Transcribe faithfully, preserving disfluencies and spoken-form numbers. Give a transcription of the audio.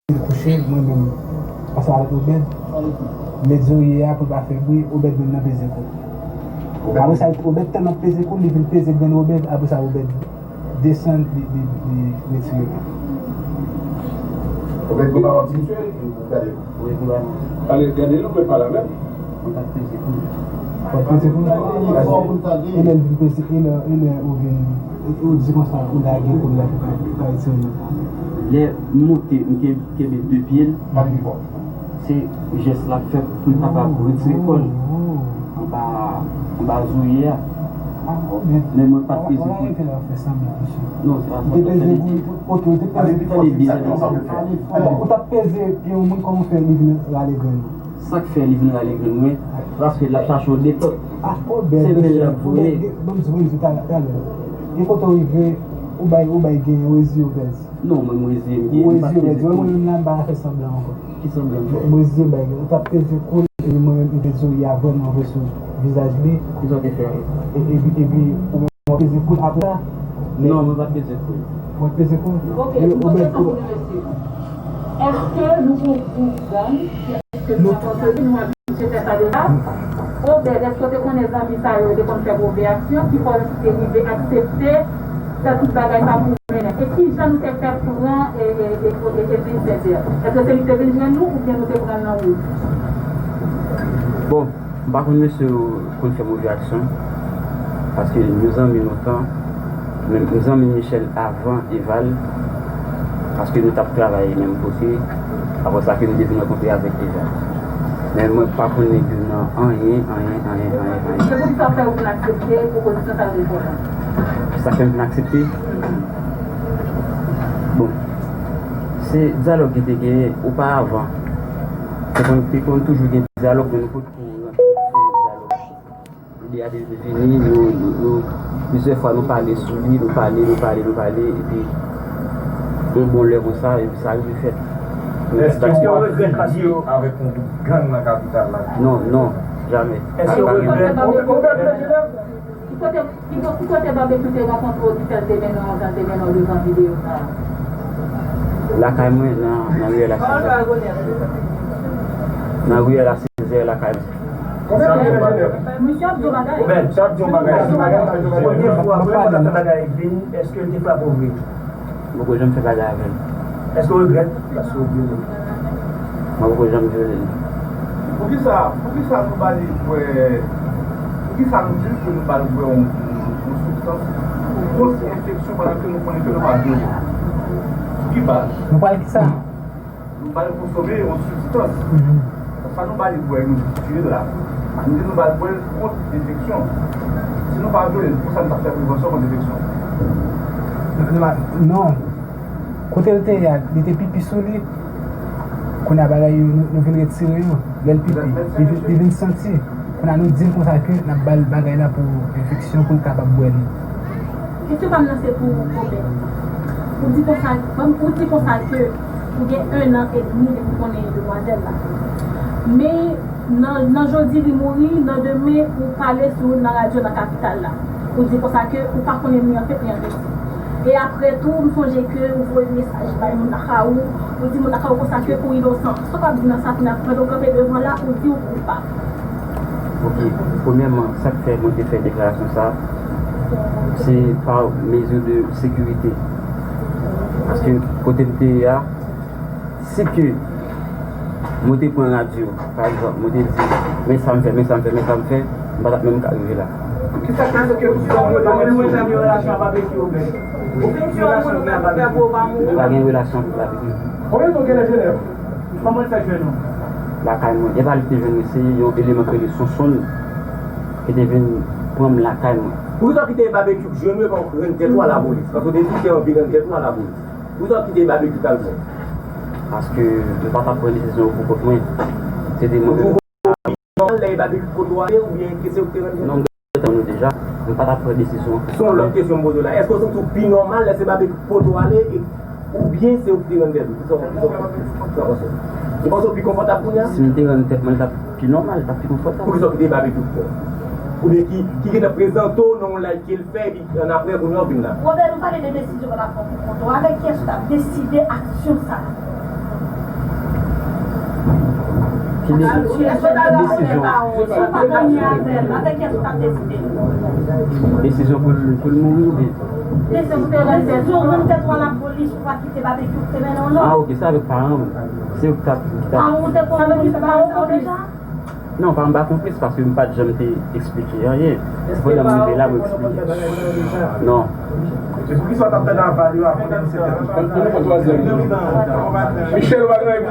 li kouche, mwen menm, ansanm avèk Obed, m met zorye a pou l pa fè bri, Obed menm nan peze kou l. Apre sa, Obed tèlman peze kou l, li vin peze grenn Obed, apre sa, Obed desann, li, li, li retire l. Obed, ou pa wè ti mesye, ou gade. Wi, wi, wi. Ale, gade, nou pral pale avè l. Mwen pa t peze kou l. Ou pa t peze kou l? E lè l vin peze, e lè, e lè ou vin, ou di konsa, ou lage kou l la pou ka, pou ka retire nòt la. Lè m monte, m ke-, kenbe de pye l, se jès l ap fè pou l kapab retire kò l anba, anba zorye a. Men mwen pa t peze kou l. Non, se pa fòt la, se li. Tande byen, tande byen. Ou t ap peze pye yon moun, kòman w fè li vin rale grenn ou? Sa k fè li vin rale grenn mwen, paske l ap chache yon detòt. Se men l ap voye. Ban m di, ban m di talè, talè. E kote w rive, ou bay, ou bay gen, ou reziye, ou pèdi. Non, mwen, m reziye, m gen, m pa t peze kou. Ou reziye, ou pèdi. Wè, mwen menm la, m pa ka fè sanblan ankò. Ki sanblan m fè? M reziye, bay gen. Ou t ap peze kou l, epi mwen menm, m te zoye a vrèman vre sou vizaj li. Kisa w te fè? E, epi, epi, ou menm, w ap peze kou l apre sa? Non, mwen pa t peze kou l. Ou pa t peze kou l? Ok, m poze yon kesyon pou nou, mesye. Èske nou gon gwoup gang? Èske nou ap fè sa deja? Obed, èske w te konnen zanmi sa yo te konn fè move aksyon ki fè w te rive aksepte fè tout bagay sa pou mennen? E kijan nou te fè pran e, e, e, e, e Vincent? Èske se li ki te vin jwenn nou oubyen nou te pran l nan wout? Bon, m pa konn mesye yo konn fè move aksyon, paske nou zanmi lontan, men m zanmi Michel avan Eval, paske nou t ap travay menm kote, apre sa ke nou te vin rankontre avèk Eval. Men mwen pa konn nèg yo nan anyen, anyen, anyen, anyen, anyen. Se poukisa w fè ou vin aksepte pwopozisyon sa yo te fè w la? Sa fè m vin aksepte? Bon, se dyalòg ki te genyen oparavan. Te konn, te konn toujou gen dyalòg, men nou potko rantre nan dyalòg. Lide a te vini, nou, nou, nou, plizyè fwa nou pale sou li, nou pale, nou pale, nou pale, epi yon bon lè konsa, epi sa rive fèt. Èske w ap viv avèk yon gwoup gang nan kapital la? Non, non, jamè. Èske w regrèt? Ki kote, ki kote Babekyou te rankontre w ki fè l te mennen w, jan l te mennen w devan videyo sa a? Lakay mwen, nan, nan riyèl a Sezè. Nan riyèl a Sezè, lakay mwen. Misye ap di yon bagay. Misye ap di yon bagay. Premye fwa, premye fwa w t ap fè bagay ak Vini, èske l te frape w vre? Mwen poko janm fè bagay avè l. Èske w regrèt paske w vyole l? Mwen poko janm vyole l. Poukisa, poukisa nou ba li bwè, poukisa nou di l pou nou ba l bwè yon, yon, yon sibstans kont enfeksyon pandan ke nou konnen ke nou pa vyole l? Sou ki baz? Nou pral kisa? Nou ba l konsome yon sibstans. Sa nou ba li bwè, nou di l la. Nou di nou ba l bwè l kont enfeksyon. Si nou pa vyole l, pou sa nou t ap fè prevansyon kont enfeksyon? Non. Kote l te ye a, li te pipi sou li. Kounye a bagay yo, nou, nou vin retire yo. Lè l pipi, li vin, li vin santi. Kounye a nou di l konsa ke n ap ba l bagay la pou enfeksyon, pou l kapab bwè li. Kesyon pa m nan se pou Obed. Ou di konsa, ou di konsa ke ou gen en an edmi depi w konnen demwazèl la. Men nan, nan jodi li mouri, nan demen ou pale sou nan radyo nan kapital la. Ou di konsa ke ou pa konnen ni an fèt ni an fèt. E apre tou, m sonje ke ou voye mesaj bay moun lakay ou, ou di moun lakay ou konsa ke ou inosan. Sa w ap di nan sa kounye a, pandan w kanpe devan la, ou di ou koupab. Ok, premyèman, sa k fè mwen te fè deklarasyon sa a, se pa mezi de sekirite. Paske kote m te ye a, si ke mwen te pran radyo, pa egzanp, mwen te di, men sa m fè, men sa m fè, men sa m fè, m pa t ap menm ka rive la. Kisa k fè ke ou di sa, ou pa gen relasyon avèk Babekyou, men? Ou fin di yon moun ou pa fè pou ou pa mouri. M pa gen relasyon avèk Babekyou. Konbyen tan w genlè jwenn li? Kòman l fè jwenn ou? Lakay mwen. E pa li ki te jwenn mwen, se yon eleman ki rele Sonsonn ki te vin pran m lakay mwen. Poukisa w kite Babekyou jwenn ou epi w rann tèt ou a lapolis? Paske w te di w te anvi rann tèt ou a lapolis. Poukisa w kite Babekyou t al pran w? Paske m pa t ap pran desizyon yo pou kont mwen. Se te mwen menm. Nòmal lè Babekyou pote w ale oubyen ke se ou ki te rann tèt ou? Non, m te rann tèt mwen deja. M pa t ap pran desizyon an pou kont mwen. Se yon lòt kesyon m poze w la. Èske w santi w pi nòmal lè se Babekyou ki pote w ale e, oubyen se ou ki te rann tèt ou? Kisa w, kisa w panse? Ou panse w pi konfòtab kounye a? Si m te rann tèt mwen, l t ap pi nòmal, l t ap pi konfòtab. Poukisa w kite Babekyou pran w? Oubyen ki, ki gentan prezante w nan yon live ke l fè, epi annapre, kounye a w vin la? Obed, nou pale de desizyon w t ap pran pou kont ou. Avèk kiyès ou t ap deside aksyon sa a? Desizyon. Desizyon pou l, pou l mouri oubyen? Desizyon pou te rann tèt ou a lapolis pou pa kite babekyou te mennen w non. Ah, ok, se avèk paran m. Se yo ki t ap, ki t ap. Paran w te konplis bagay sa yo deja? Non, paran m pa konplis paske m pa t janm te eksplike anyen. Se pandan m rive la, mwen eksplike. Non. Se poukisa w t ap tann aval yo avan de disèt è? Michel, ou pa gen anyen